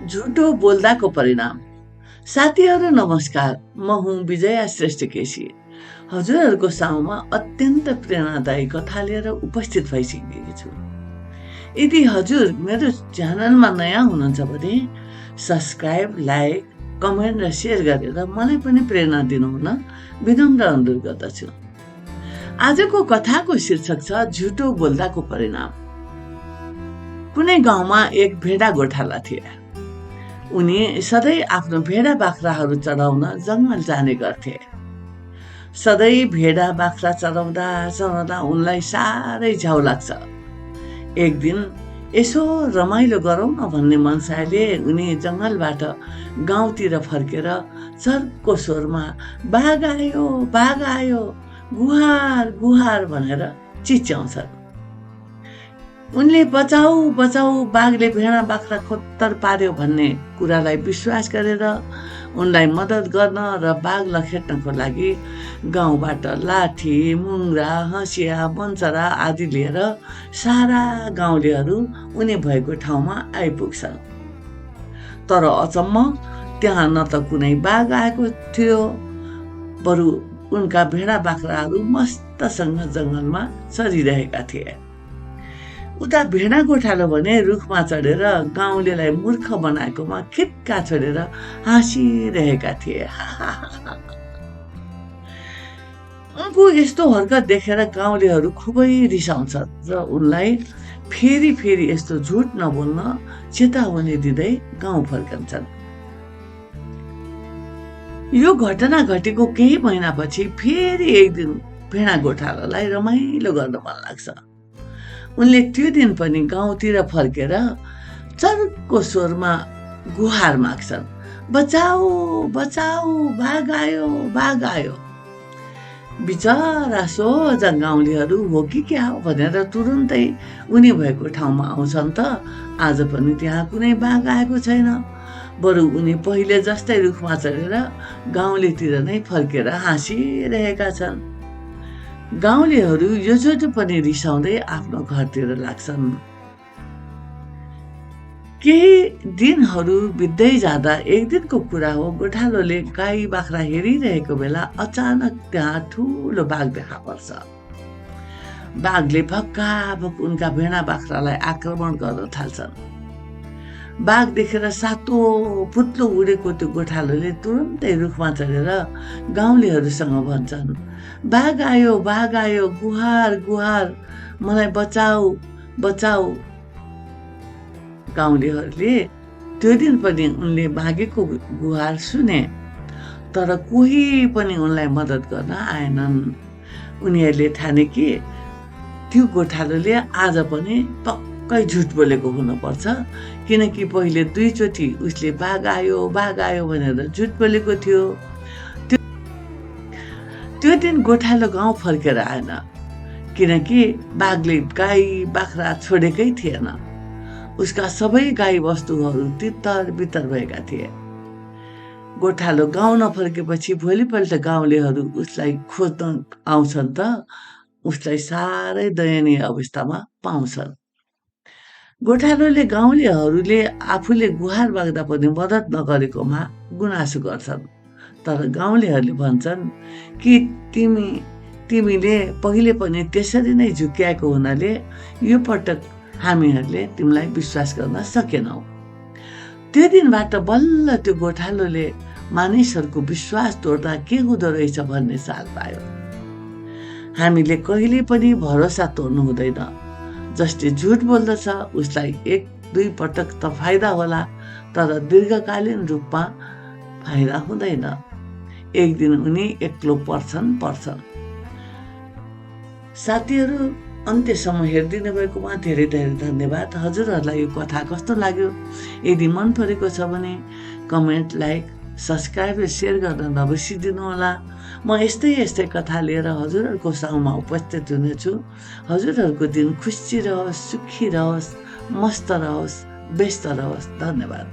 झुटो बोल्दाको परिणाम। साथीहरू नमस्कार, म हुँ विजया श्रेष्ठ केसी। हजुरहरूको सामुमा अत्यन्त प्रेरणादायी कथा लिएर उपस्थित भइसकेकी छु। यदि हजुर मेरो च्यानलमा नयाँ हुनुहुन्छ भने सब्सक्राइब, लाइक, कमेन्ट र सेयर गरेर मलाई पनि प्रेरणा दिनुहुन विनम्र अनुरोध गर्दछु। आजको कथाको शीर्षक छ झुटो बोल्दाको परिणाम। कुनै गाउँमा एक भेडा गोठाला थिए। उनी सधैँ आफ्नो भेडा बाख्राहरू चराउन जङ्गल जाने गर्थे। सधैँ भेडा बाख्रा चराउँदा उनलाई साह्रै झ्याउ लाग्छ। एक दिन यसो रमाइलो गरौँ न भन्ने मनसायले उनी जङ्गलबाट गाउँतिर फर्केर चर्को स्वरमा बाघ आयो, गुहार गुहार भनेर चिच्याउँछन्। उनले बचाऊ बचाऊ बाघले भेडा बाख्रा खोत्तर पार्यो भन्ने कुरालाई विश्वास गरेर उनलाई मद्दत गर्न र बाघ लखेट्नको लागि गाउँबाट लाठी, मुङ्ग्रा, हँसिया, बन्चरा आदि लिएर सारा गाउँलेहरू उनी भएको ठाउँमा आइपुग्छन्। तर अचम्म, त्यहाँ न त कुनै बाघ आएको थियो, बरु उनका भेडा बाख्राहरू मस्तसँग जङ्गलमा चरिरहेका थिए। उता भेडा गोठालो भने रुखमा चढेर गाउँलेलाई मूर्ख बनाएकोमा खिट्का छोडेर हाँसिरहेका थिए। उनको यस्तो हरकत देखेर गाउँलेहरू खुबै रिसाउँछन् र उनलाई फेरि यस्तो झुट नबोल्न चेतावनी दिँदै गाउँ फर्कन्छन्। यो घटना घटेको केही महिनापछि फेरि एक दिन भेडा गोठालालाई रमाइलो गर्न मन लाग्छ। उनले त्यो दिन पनि गाउँतिर फर्केर चर्को स्वरमा गुहार माग्छन्, बचाऊ बचाऊ बाघ आयो। बिचरा सोझा गाउँलेहरू हो कि क्या हो भनेर तुरुन्तै उनी भएको ठाउँमा आउँछन् त आज पनि त्यहाँ कुनै बाघ आएको छैन, बरु उनी पहिले जस्तै रुखमा चढेर गाउँलेतिर नै फर्केर हाँसिरहेका छन्। गाउँलेहरू यो पनि रिसाउँदै आफ्नो घरतिर लाग्छन्। केही दिनहरू बित्दै जाँदा एक दिनको कुरा हो, गोठालोले गाई बाख्रा हेरिरहेको बेला अचानक त्यहाँ ठुलो बाघ देखा पर्छ। बाघले भक्काभक उनका भेडा बाख्रालाई आक्रमण गर्न थाल्छन्। बाघ देखेर सातो पुत्लो उडेको त्यो गोठालोले तुरुन्तै रुखमा चढेर गाउँलेहरूसँग भन्छन्, बाघ आयो गुहार गुहार, मलाई बचाऊ बचाऊ। गाउँलेहरूले त्यो दिन पनि उनले मागेको गुहार सुने, तर कोही पनि उनलाई मद्दत गर्न आएनन्। उनीहरूले ठाने कि त्यो गोठालोले आज पनि पक्कै झुट बोलेको हुनुपर्छ, किनकि पहिले 2 चोटि उसले बाघ आयो भनेर झुट बोलेको थियो। त्यो दिन गोठालो गाउँ फर्केर आएन, किनकि बाघले गाई बाख्रा छोडेकै थिएन। उसका सबै गाई वस्तुहरू तितर बितर भएका थिए। गोठालो गाउँ नफर्केपछि भोलिपल्ट गाउँलेहरू उसलाई खोज्न आउँछन् त उसलाई साह्रै दयनीय अवस्थामा पाउँछन्। गोठालोले गाउँलेहरूले आफूले गुहार माग्दा पनि मद्दत नगरेकोमा गुनासो गर्छन्, तर गाउँलेहरूले भन्छन् कि तिमीले पहिले पनि त्यसरी नै झुक्क्याएको हुनाले यो पटक हामीहरूले तिमीलाई विश्वास गर्न सकेनौ। त्यो दिनबाट बल्ल त्यो गोठालोले मानिसहरूको विश्वास तोड्दा के हुँदो रहेछ भन्ने चाल पायो। हामीले कहिले पनि भरोसा तोड्नु हुँदैन। जसले झुट बोल्दछ उसलाई 1-2 पटक त फाइदा होला, तर दीर्घकालीन रूपमा फाइदा हुँदैन। एक दिन उनी एक्लो पर्छन्। साथीहरू, अन्त्यसम्म हेरिदिनु भएकोमा धेरै धन्यवाद। हजुरहरूलाई यो कथा कस्तो लाग्यो? यदि मन परेको छ भने कमेन्ट, लाइक, सब्सक्राइब र सेयर गर्न नबिर्सिदिनु होला। म यस्तै कथा लिएर हजुरहरूको सामुमा उपस्थित हुनेछु। हजुरहरूको दिन खुसी रहोस्, सुखी रहोस्, मस्त रहोस्, व्यस्त रहोस्। धन्यवाद।